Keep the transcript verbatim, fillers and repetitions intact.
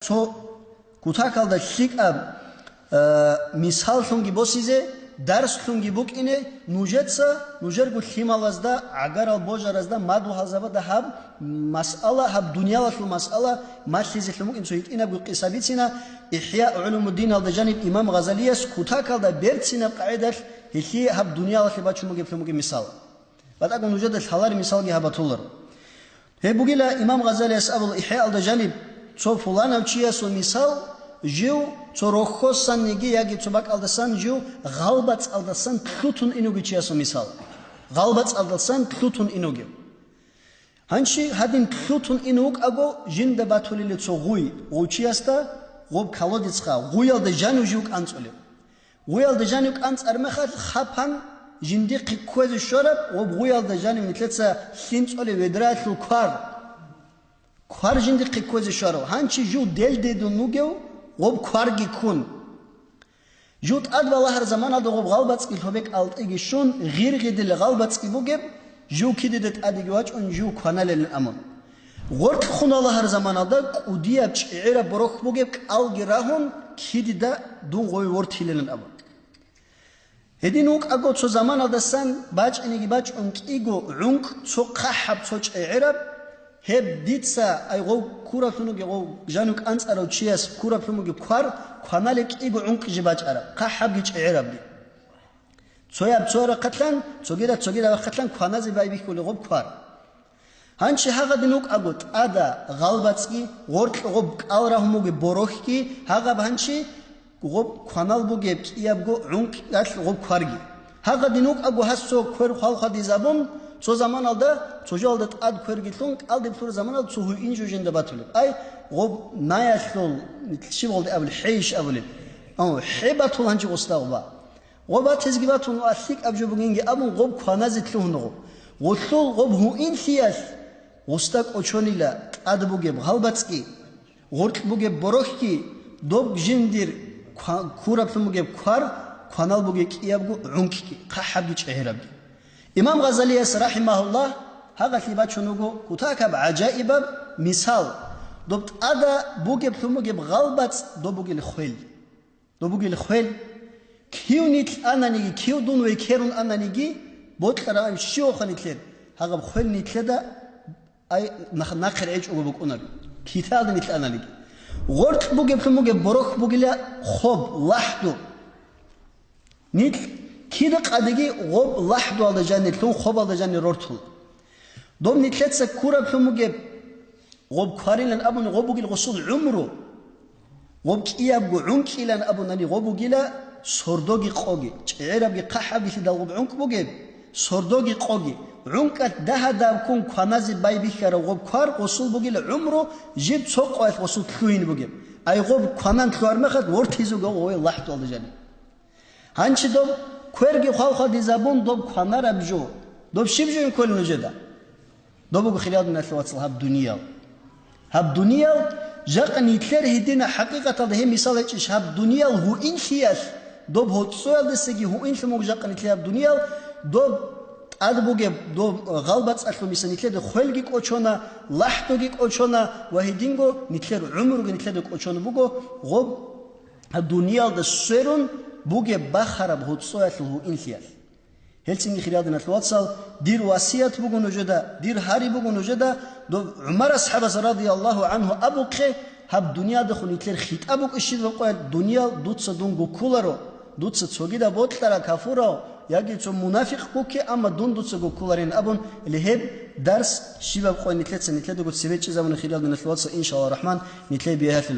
цо кутакалда лъикӀаб, э, мисаллъунги босизе, дарслъунги букӀине нужеца, нужерго лъималазда, гӀагарал божаразда, мадугьалзабада гьаб масъала, гьаб дуниялалъул масъала малъизелъун букӀин цо гьитӀинабго къиса бицина. ИхӀя гӀулумуддиналда жаниб имам Гъазалияс кутакалда берцинаб къагӀидалъ гьелъие гьаб дуниялалъе бачун бугеблъун бугеб мисал. БатӀаго нужеда лъалар мисалги гьаб батуларо. Гьеб бугила имам Гъазалияс абула ИхӀяалда жаниб, цо пуланав чиясул мисал, жив цо рохьосанниги яги цо бакӀалдасан жив гъалбацӀалдасан лъутун инуги чиясул мисал. ГъалбацӀалдасан лъутун инуги. Гьанчи гьадин лъутун ин вукӀаго, жинда батулила цо гъуй, гъучиясда гъоб колодецха, гъуялда жанив жив кӀанцӀулев. Гъуялда жанив кӀанцӀар мехалъ хапан жиндихъе кквезе щвараб, гъоб гъуялда жанив нилъеца лъим цӀолеб ведраялъул квар. Квар жиндихъе кквезе щварав. Гьанчи жив делдедун вугев, гъоб кварги ккун. Жив тӀад балагьар заманалда гъоб гъалбацӀги лъобек алтӀиги щун, гъиргъидил гъалбацӀги бугеб, жив кидеда тӀадеги вачӀун, жив кваналилин абун. Гъоркь хун валагьар заманалда кӀудияб чӀегӀераб борохь бугеб кӀалги рагьун, кидеда дун гъой вортилилин абун. Гьедин вукӀаго цо заманалдасан бачӀинеги бачӀун кӀиго гӀункӀ цо хъахӀаб цо чӀегӀераб, гьеб дица, ай гъов ккураблъун вугев, гъов жанив кӀанцӀарав чияс ккураблъун вугеб квар, кваналеб кӀиго гӀункӀ жиб бачӀараб, хъахӀабги чӀегӀерабги. Цояб цо рахъалъан, цогидаб цогидаб рахъалъан кваназе байбихьулеб гъоб квар. Гьанчи гьагъадин вукӀаго тӀада гъалбацӀги, гъоркь гъоб кӀал рагьун бугеб борохьги, гьагъаб гьанчи гъоб кванал бугеб кӀиябго гӀункӀкӀалъ гъоб кварги. Гьагъадин вукӀаго гьас цо квер хвалхвадизабун, цо заманалда, цо жоялда тӀад кверги лъун, кӀалдиб лъураб заманалда цо гьуин жужинда батулеб. Ай, гъоб наялъул, щиб гъолде абулеб, хӀейищ абулеб. О, хӀей батул гьанчи гъосда гъоба. Гъоб батезги батун ва лъикӀаб жо бугинги абун, гъоб кваназе лъугьун гъо. Гъолъул гъоб гьуинлъиялъ гъусда кӀочонила тӀад бугеб гъалбацӀги, гъоркь бугеб борохьги, доб жиндир ква-, ккураблъун бугеб квар, кванал бугеб кӀиябго гӀункӀги, хъахӀабги чӀегӀерабги. Имам Гъазалияс, рахӀимагьуллагь, гьагъалъи бачун вуго кутакаб гӀажаибаб мисал, доб тӀада бугеблъун бугеб гъалбацӀ, доб бугел хвел. Доб бугел хвел. Кив нилъ ананиги, кив дун векерун ананиги, бокьараб щиваха нилъер, гьагъаб хвел нилъеда, ай, нах-, нахъе гӀечӀого букӀунар, киталда нилъ ананиги. Гъоркь бугеблъун бугеб борохь бугила хоб, лахӀду. Нилъ кида къадиги гъоб лахӀдуялда жанир лъун, хобалда жанир рортула. Доб нилъеца ккураблъун бугеб гъоб кварилан абуни гъоб бугил гъосул гӀумру, гъоб кӀиябго гӀункӀилан абунани гъоб бугила сордоги къоги, чӀегӀерабги хъахӀабги лъидал гъоб гӀункӀ бугеб, сордоги къоги, гӀункӀалъ дагьадаб ккун кваназе байбихьарав гъоб квар гъосул бугила гӀумру, жиб цо къоялъ гъосул лъугьин бугеб. Ай гъоб кванан лъугьар мехалъ вортизего гъове лахӀдуялда жаниб. Гьанчи доб кверги хвалхвадизабун доб кванараб жо. Доб щиб жоин кколин нужеда? Доб буго, хириял диналъул вацал, гьаб дуниял. Гьаб дуниял, жакъа нилъер гьедина хӀакъикъаталда гьеб мисал гьечӀищ, гьаб дуниял гьуинлъиялъ, доб гьоцӀоялдасаги гьуинлъун буго жакъа нилъер гьаб дуниял, доб тӀад бугеб, доб гъалбацӀалъул мисал нилъеда хвелги кӀочона, лахӀдуги кӀочона ва гьединго нилъер гӀумруги нилъеда кӀочон буго, гъоб Гьаб дуниялда сверун бугеб бахараб гьоцӀоялъул гьуинлъиялъ. Гьелцинги, хириял диналъул вацал, дир васият буго нужеда, дир гьари буго нужеда, доб ГӀумар асхӀабас радияллагьу гӀанхӀу абухъе, гьаб дуниядахун нилъер хитӀаб букӀищ щибаб къоялъ, дуниял дуца дун гуккуларо, дуца цогидаб бокьарав кафурав яги цо мунафикъ гукке, амма дун дуца гуккуларин абун, гьеб дарс щибаб къоялъ нилъеца нилъедаго цебе чӀезабуна, хириял диналъул вацал, иншаллагьу рахӀман, нилъее бигьалъул.